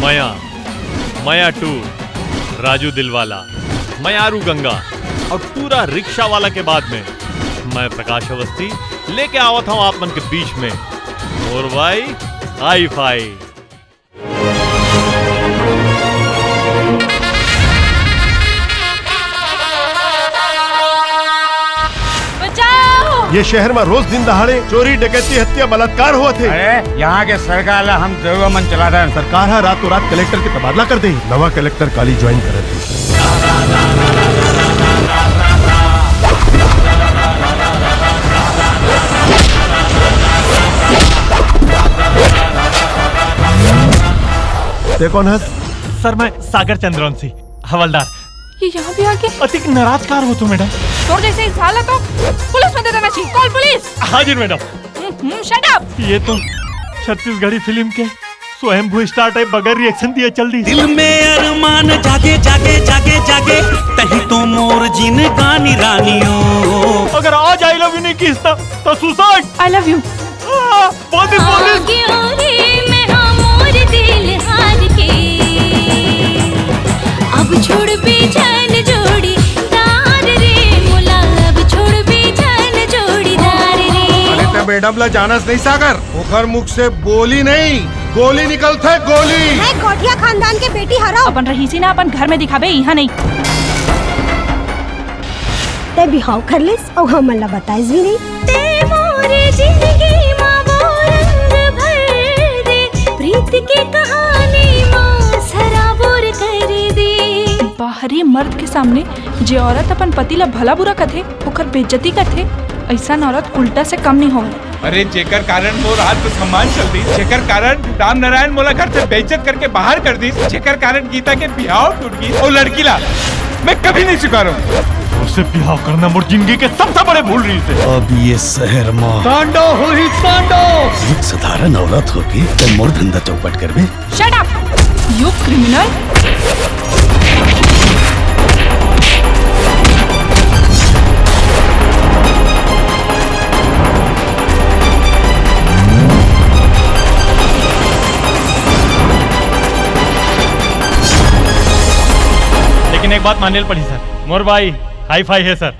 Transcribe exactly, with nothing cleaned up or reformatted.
मया, मया टू, राजू दिलवाला, मयारू गंगा और पूरा रिक्शा वाला के बाद में मैं प्रकाश अवस्थी लेके आवत हूँ आप मन के बीच में मोर भाई हाई फाई। बचाओ! ये शहर में रोज दिन दहाड़े चोरी, डकैती, हत्या, बलात्कार होत हे। अरे, यहाँ के सरकार ला हम जरूर मन चला देन। सरकार हा रातों रात कलेक्टर के तबादला कर दे। नवा कलेक्टर काली ज्वाइन करत हे। ते कौन हस? सर, मैं सागर चंद्रवंशी, हवलदार। ये यहाँ भी आ गए? अतिक नाराज कार हो तो, मैडम। तोर जैसे इंसान ला तो पुलिस में दे देना चाहिए। Call police. हाजिर, मैडम। हम्म, shut up। ये तो छत्तीसगढ़ी फिल्म के स्वयंभू स्टार टाइप बगैर रिएक्शन दिए चल दी। दिल में अरमान जागे, जागे, जागे, जागे, तही तो मोर जिनगानी रानियो। अगर आज आई लव यू नहीं किस तो, तो सुसाइड। I love you। आ, बोल दे, बोल दे। आगे ओरे मैं हाँ मोर दिल हार के। अब छोड़ बेचैन जोड़ी दार रे मोला, अब छोड़ बेचैन जोड़ी दार रे। अरे ते मैडम ला जानस नहीं सागर, ओकर मुख से बोली नहीं, गोली निकलथे, गोली। मैं गौठिया खानदान के बेटी हरव। अपन रहीसी ना अपन घर में दिखाबे, यहाँ नहीं। ते बिहाव कर लेस अउ हमन ला बताइस भी नहीं। ते मोरे जिंदगी मा वो रंग भर दे, प्रीत के कहानी मा सराबोर कर दे। बाहरी मर्द के सामने जे औरत अपन पति ला भला बुरा कथे, ओकर बेइज्जती करथे, अइसन औरत उल्टा से कम नहीं होवे। अरे, जेकर कारण मोर आत्मसम्मान चल दिस, जेकर कारण राम नारायण मोला घर से बेइज्जत करके बाहर कर दिस, जेकर कारण गीता के बिहाव टूट गिस, वो लड़की ला मैं कभी नहीं स्वीकारहूँ। उसे बिहाव करना मोर जिंदगी के सबसे बड़े भूल रहिसे। अब ये शहर मा तांडव होही, तांडव। एक साधारण औरत होके ते मोर धंधा चौपट करबे। Shut up, you criminal! लेकिन एक बात माने ल पड़ी सर, मोर भाई हाई फाई है सर।